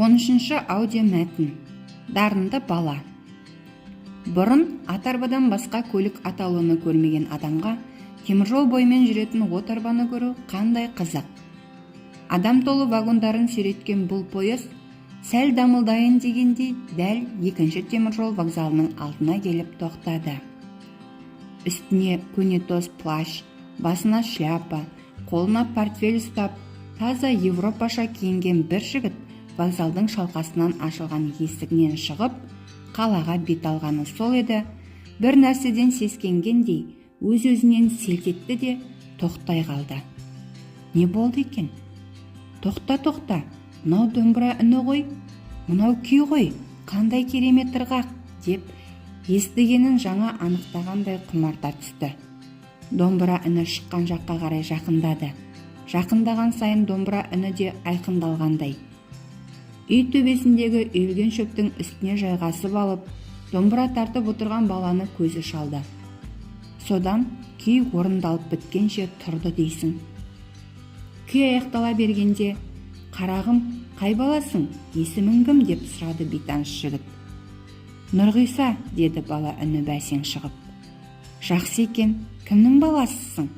13-ші аудиомәтін. Дарынды бала. Бұрын ат арбадан басқа көлік атаулыны көрмеген адамға теміржол бойымен жүретін от арбаны көру қандай қызық. Адам толы вагондарын сүйреткен бұл пойыз сәл дамылдайын дегендей, дәл екінші теміржол вокзалының алдына келіп тоқтады. Үстіне көнетоз плащ, басына шляпа, қолына портфель ұстап, таза европаша киінген бір жігіт вокзалдың шалқасынан ашылған есігінен шығып, қалаға бет алғаны сол еді, бір нәрседен сескенгендей өз-өзінен селт етті де, тоқтай қалды. Не болды екен? Тоқта, тоқта, мынау домбыра үні ғой, мынау күй ғой, қандай керемет ырғақ деп, естігенін жаңа анықтағандай құмарта түсті. Домбыра үні шыққан жаққа қарай жақындады. Жақындаған сайын домбыра үні де айқындалғандай. Үй төбесіндегі үйілген шөптің үстіне жайғасып алып, домбыра тартып отырған баланы көзі шалды. Содан күй орындалып біткенше тұрды дейсің. Күй аяқтала бергенде: «Қарағым, қай баласың, есімің кім?» – деп сұрады бейтаныс жігіт. «Нұрғиса», – деді бала үні бәсең шығып. «Жақсы екен, кімнің баласысың?»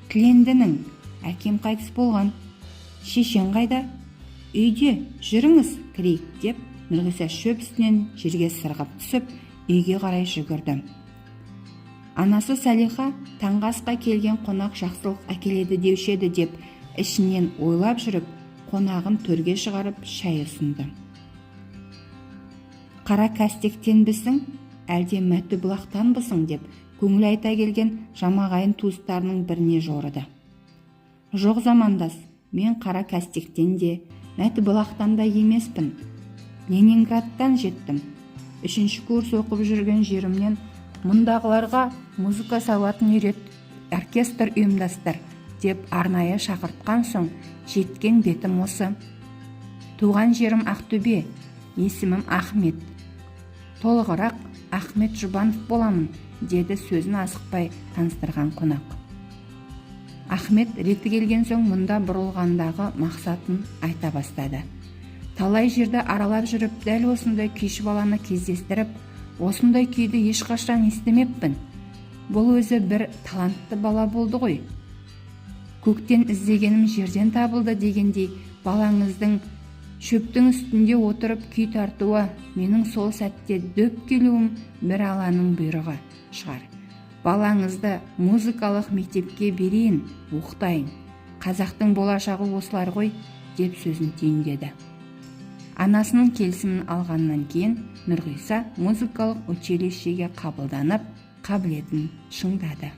«Тілендінің, әкем қайтыс болған». «Шешең қайда?» «Үйде, жүріңіз, кірейік», – деп Нұрғиса шөп үстінен жерге сырғып түсіп, үйге қарай жүгірді. Анасы Салиха «Таңғы асқа келген қонақ жақсылық әкеледі» деуші еді деп ішінен ойлап жүріп, қонағын төрге шығарып, шай ұсынды. «Қара кәстектенбісің, әлде Мәтібұлақтанбысың?» – деп көңіл айта келген жамағайын туыстарының біріне жорыды. «Жоқ, замандас, мен Қара кәстектен де, Мәтібұлақтан да емеспін. Ленинградтан жеттім. Үшінші курс оқып жүрген жерімнен мұндағыларға музыка сауатын үйрет, оркестр ұйымдастыр деп арнайы шақыртқан соң, жеткен бетім осы. Туған жерім Ақтөбе, есімім Ахмет, толығырақ Ахмет Жұбанов боламын», – деді сөзін асықпай таныстырған қонақ. Ахмет реті келген соң мұнда бұрылғандағы мақсатын айта бастады. «Талай жерді аралап жүріп, дәл осындай күйші баланы кездестіріп, осындай күйді ешқашан естімеппін. Бұл өзі бір талантты бала болды ғой. Көктен іздегенім жерден табылды дегендей, балаңыздың шөптің үстінде отырып күй тартуы, менің сол сәтте дөп келуім бір Алланың бұйрығы шығар. Балаңызды музыкалық мектепке берейін, оқытайын. Қазақтың болашағы осылар ғой», – деп сөзін түйіндеді. Анасының келісімін алғаннан кейін Нұрғиса музыкалық училищеге қабылданып, қабілетін шыңдады.